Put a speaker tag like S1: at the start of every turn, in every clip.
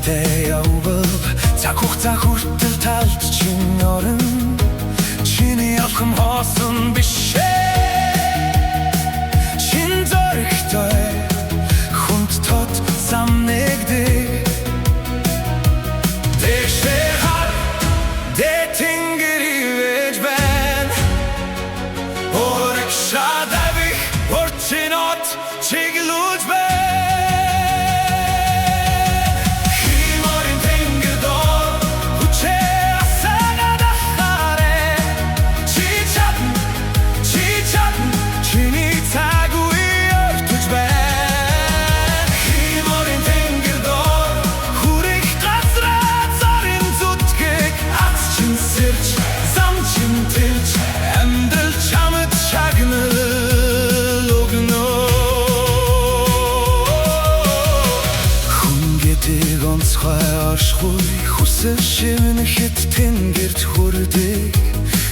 S1: Замтай явбал цаг хугацаа хүртэл талд чинь орно. Чиний алхам хоосон биш ээ. Чин зоригтой хүнд тод зам нээгдэг. Дээшээ хар, дээд тэнгэр ивээж байна. Урагшаа давих орчинот чиглүүлж байна. Хий морин тэнгэр дор хүчээ асаагаад алхаарай. Чи чадна, чи чадна, чиний цаг үе ойртож байна. Хий морин тэнгэр дор хүрэх газраа зорин зүтгийг аз чинь сэрж, зам чинь тэлж, амьдрал чамд шагнал өгнө. Хүн гэдэг онцгой оршихуй хүсэл шивнэхэд тэнгэрт хүрдэг.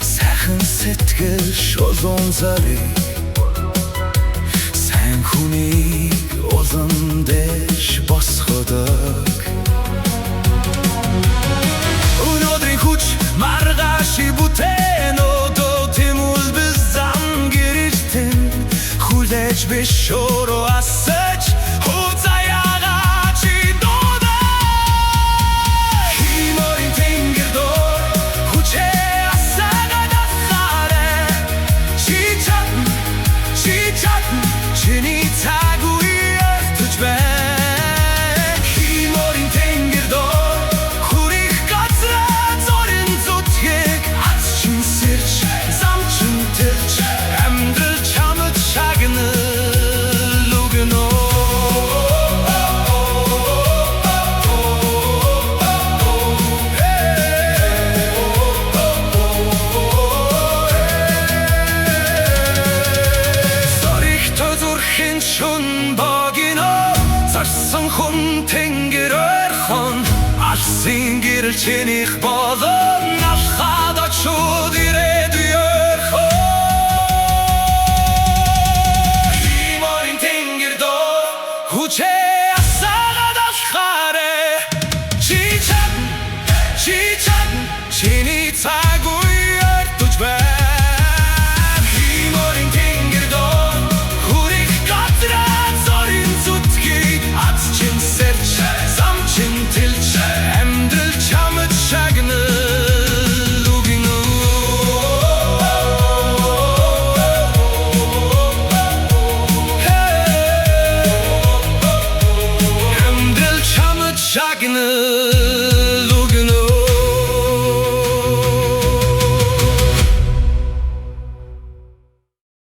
S1: Сайхан сэтгэл шулуун зориг. Сайн хүнийг улам дээш босгодог. Өнөөдрийн хүч маргаашийг бүтээнэ. Одоо тэмүүлбэл зам гэрэлтэнэ. Хүлээж биш өөрөө асаж хувь заяагаа чи дуудаа. Хий морин тэнгэр дор хүчээ асаагаад алхаарай. Чи чадна, чи чадна, чиний цаг үе ойртож байна. Хий морин тэнгэр дор хүрэх газраа зорин зүтгийг аз чинь сэрж, зам чинь тэлж, амьдрал чамд шагнал өгнө. Зоригтой зүрхэн шөнө богино. Зорьсон хүн тэнгэр ойрхон. Алсын гэрэл чинийх болно. Алхаад очвол ирээдүй ойрхон. Хий морин тэнгэр дор хүчээ асаагаад алхаарай. Чи чадна, чи чадна, чиний цаг үе ойртож байна. Хий морин тэнгэр дор хүрэх газраа зорин зүтгийг аз чинь сэрж, зам чинь тэлж.